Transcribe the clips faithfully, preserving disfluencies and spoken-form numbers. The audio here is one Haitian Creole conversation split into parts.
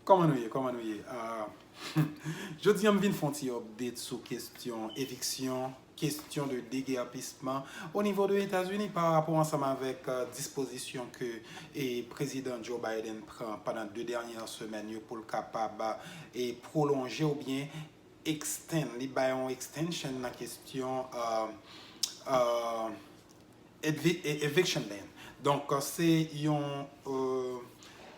Kòman nou ye? Kòman nou ye? Ah, jodi a, m vin fè yon ti update sou kesyon eviksyon, kesyon de degèpisman o nivo de Etazini pa rapò ansanm avèk, ah, dispozisyon ke, e, Prezidan Joe Biden pran pandan de dènyè semèn yo pou l kapab, e, pwolonje oubyen extend, li bay yon extension nan kesyon, ah, ah, evi-, e-, eviction ban. Donk, se yon, euh,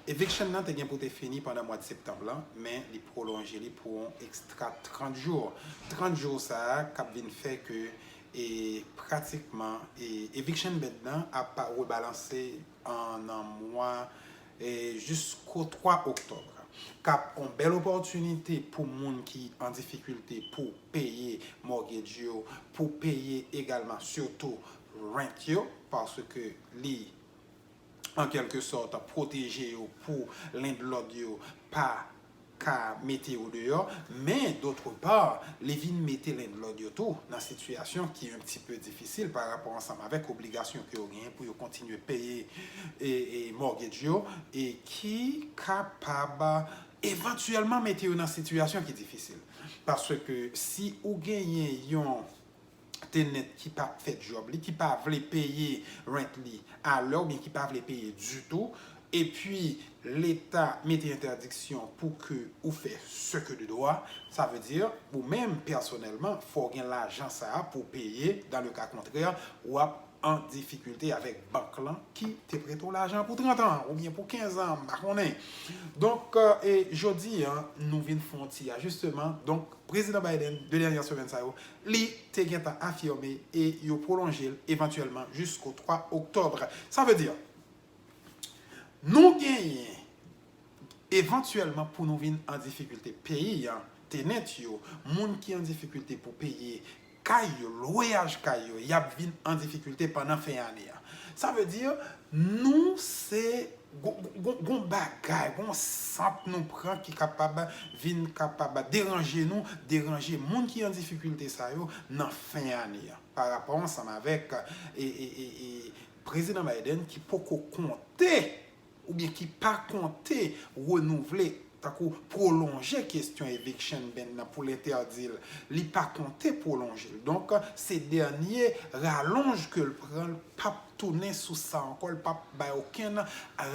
eviction nan te gen pou te fini pandan mwa de septanm lan, men li pwolonje li pou yon ekstra trant jou. Trant jou sa a k ap vin fè ke, e, pratikman, e, eviction ban nan ap rebalanse an, nan mwa, e, jisko twa oktòb. K ap yon bèl opòtinite pou moun ki an difikilte pou peye mortgage yo, pou peye egalman, sitou rent yo, paske li, an kèlke sòt, pwoteje yo pou landlord yo pa ka mete yo deyò, men, d'autre part, li vin mete landlord yo tou nan sitiyasyon ki un petit peu difisil pa rapò ansanm avèk obligasyon ke yo genyen pou yo kontinye peye, e, e, mortgage yo, e ki kapab evantyèlman mete yo nan sitiyasyon ki difisil. Paske si ou genyen yon tenant ki pa fè djòb li, ki pa vle peye rent li alè oubyen ki pa vle peye ditou, epi Leta mete entèdiksyon pou ke ou fè ce que de droit, sa vle di, ou menm, pèsonèlman, fò w gen lajan sa a pou w peye, dans le cas contraire, w ap an difikilte avèk bank lan ki te prete w lajan pou trant an, oubyen pou kenz an, m pa konnen. Donk, e, jodi a, nou vin fè yon ti ajisteman. Donk, Prezidan Biden, de dènyè semèn sa yo, li te gentan afime e yo pwolonje l evantyèlman jisko twa oktòb. Sa vle di, nou genyen evantyèlman pou nou vin an difikilte. Peyi a, tenant yo, moun ki an difikilte pou peye kay yo, lwayaj kay yo, y ap vin an difikilte pandan fen ane a. Sa vle di, nou se gon, gon, gon bagay, gon sant nou pran ki kapab vin kapab deranje nou, deranje moun ki an difikilte sa yo nan fen ane a. Pa rapò ansanm avèk, e, e, e, e, Prezidan Biden ki poko konte oubyen ki pa konte renouvle, tankou pwolonje kesyon eviction ban nan pou l entèdi l, li pa konte pwolonje l. Donk, se dènye ralonj ke l pran, l p ap tounen sou sa ankò, l p ap bay okenn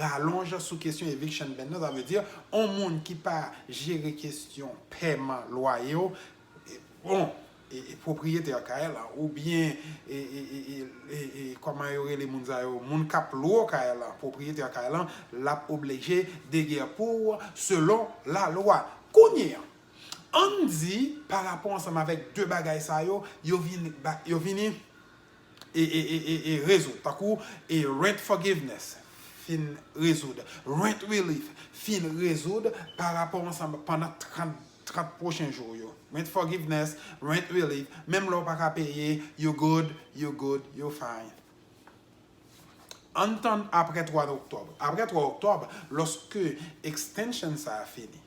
ralonj sou kesyon eviction ban nan. Sa vle di, yon moun ki pa jere kesyon pèman lwaye yo, bon, e, e, pwopriyetè kay lan, oubyen, e, e, e, e, e, e, kòman yo rele moun sa yo, moun k ap lwe kay lan, pwopriyetè kay lan, l ap oblije degèpi w selon lalwa. Kounye a, ann di, pa rapò ansanm avèk de bagay sa yo, yo vin, ba, yo vini, e, e, e, e, e rezoud. Tankou, e rent forgiveness fin rezoud. Rent relief fin rezoud pa rapò ansanm pandan trant, trant pwochen jou yo. Rent forgiveness, rent relief, menm lè w pa ka peye, you good, you good, you fine. Ann tann apre twa oktòb. Apre twa oktòb, lòske extension sa a fini,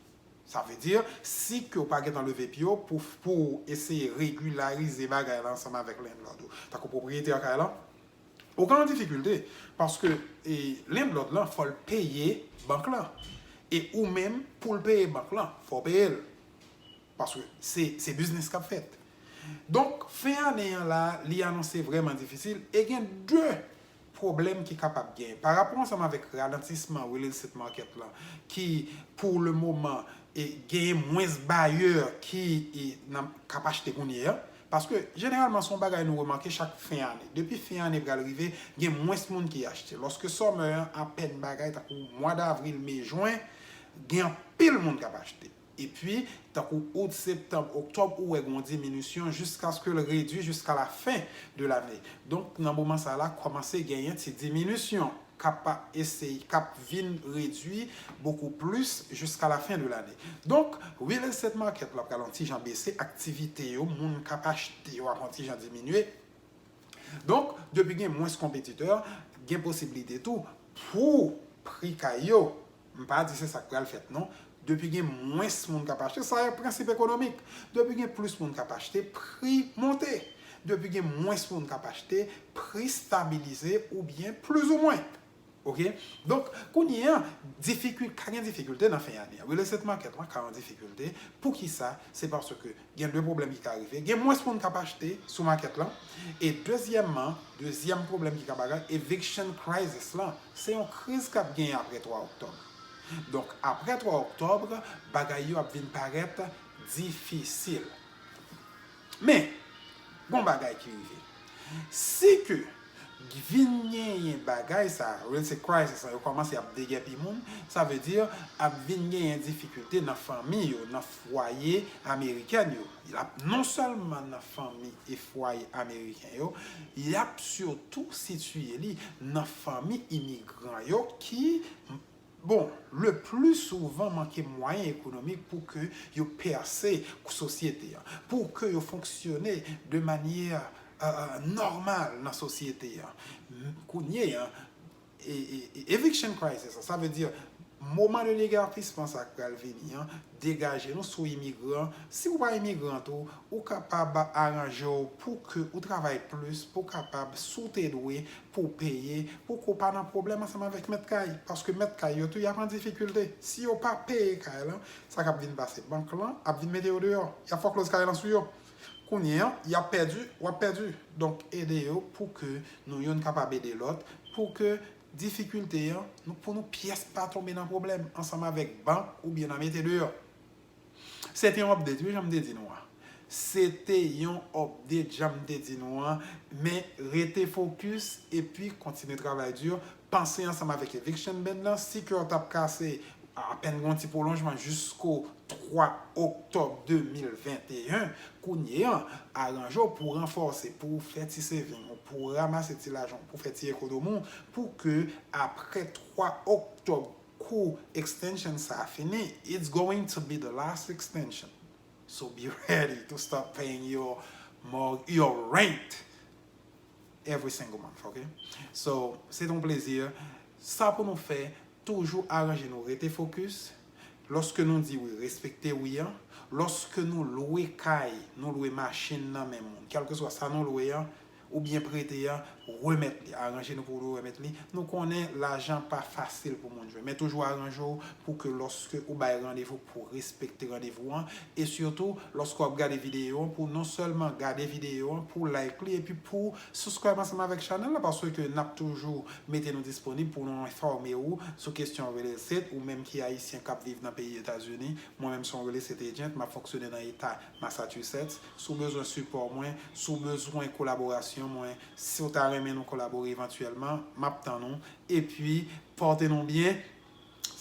sa vle di, si ke w pa gentan leve pye w pou, pou eseye regilarize bagay la ansanm avèk landlord ou, tankou pwopriyetè kay lan, ou ka an difikilte, paske, e, landlord lan, fò l peye bank lan. E ou menm, pou l peye bank lan, fò w peye l. Paske se, se biznis k ap fèt. Donk, fen ane an la, li anonse vrèman difisil e gen de pwoblèm ki kapab genyen. Pa rapò ansanm avèk ralantisman real estate market lan, ki, pou le moman, e genyen mwens bayè ki, e, nan, k ap achte kounye a. Paske, jeneralman, se yon bagay nou remake chak fen ane. Depi fen ane pral rive, gen mwens moun ki achte. Lòske summer an apèn bagay, tankou mwa davril, me, jen, gen anpil moun k ap achte. Epi, tankou out, septanm, oktòb, ou wè gen yon diminisyon jiskaske l redui jusqu'à la fin de l'année. Donk, nan moman sa la, kòmanse genyen ti diminisyon k ap eseye, k ap vin redui beaucoup plus jusqu'à la fin de l'année. Donk, real estate market la pral yon ti jan bese, aktivite yo, moun k ap achte yo ap yon ti jan diminye. Donk, depi gen mwens konpetitè, gen posiblite tou pou pri kay yo, m pa di se sa k pral fèt non, depi gen mwens moun k ap achte, sa e prensip ekonomik. Depi gen plis moun k ap achte, pri monte. Depi gen mwens moun k ap achte, pri stabilize oubyen plizoumwen. Ok? Donk, kounye a, difikil, ka gen difikilte nan fen ane a. Real estate market lan ka yon difikilte. Poukisa? Se paske gen de pwoblèm ki ka rive. Gen mwens moun k ap achte sou market lan. E dezyèmman, dezyèm pwoblèm ki ka bagay, eviction crisis lan. Se yon kriz k ap genyen apre twa oktòb. Donk, apre twa oktòb, bagay yo ap vin parèt difisil. Men, gon bagay ki rive. Si ke vin genyen bagay sa, real estate crisis, yo kòmanse ap degèpi moun, sa vle di ap vin genyen difikilte nan fanmi yo, nan fwaye amerikèn yo. L ap non sèlman nan fanmi e fwaye ameriken yo, l ap sitou sitiye li nan fanmi imigran yo ki, bon, le pli souvan manke mwayen ekonomik pou ke yo pèse sosyete a, pou ke yo fonksyone de manyè, euh, nòmal nan sosyete a. Kounye a, e, e, e, eviction crisis, sa vle di moman de degèpisman sa k pral vini an, degaje nou sou imigran. Si w pa imigran tou, ou kapab aranje w pou ke ou travay plis, pou w kapab sou te dwe, pou w peye, pou ke w pa nan pwoblèm ansanm avèk mèt kay. Paske mèt kay yo tou, y ap an difikilte. Si yo pa peye kay lan, sa k ap vin pase, bank lan ap vin mete yo deyò. Y ap foreclose kay lan sou yo. Kounye a, y ap pèdi, w ap pèdi. Donk, ede yo pou ke nou youn kapab ede lòt, pou ke difikilte an, nou, pou nou pyès pa tonbe nan pwoblèm ansanm avèk bank oubyen nan mete deyò. Se te yon update, wi, jan m te di nou a. Se te yon update, jan m te di nou a. Men rete focus epi kontinye travay di. Panse ansanm avèk eviction ban lan. Si kè w t ap kase, apèn gen yon ti pwolonjman jisko twa oktòb de mil venteyen. Kounye a, aranje w pou ranfòse, pou w fè ti saving, pou w ranmase ti lajan, pou w fè ti ekonomi, pou ke apre twa oktòb, kou extension sa a fini, it's going to be the last extension. So be ready to start paying your mor-, your rent every single month, ok? So, se yon plezi. Sa pou nou fè, toujou aranje nou, rete focus. Lòske nou di wi, respekte wi an. Lòske nou lwe kay, nou lwe machin nan men moun, kèlkeswa sa nou lwe an, oubyen prete an, remèt li, aranje nou pou nou remèt li. Nou konnen lajan pa fasil pou moun jwenn, men toujou aranje w pou ke lòske ou bay randevou, pou respekte randevou an. E sitou, lòske w ap gade videyo an, pou non sèlman gade videyo an, pou like li, epi pou subscribe ansanm avèk chanèl la, paske n ap toujou mete nou disponib pou nou enfòme ou sou kesyon real estate, ou menm ki ayisyen k ap viv nan peyi Etazini. Mwen menm se yon real estate agent, m ap fonksyone nan eta Massachusetts. Si w bezwen sipò mwen, si w bezwen kolaborasyon mwen, si w ta renmen nou kolabore evantyèlman, m ap tann ou. Epi, pòte nou byen.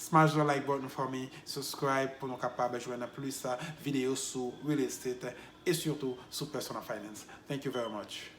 Smash the like button for me, subscribe pou nou kapab jwenn plis, uh, videyo sou real estate e sitou sou personal finance. Thank you very much.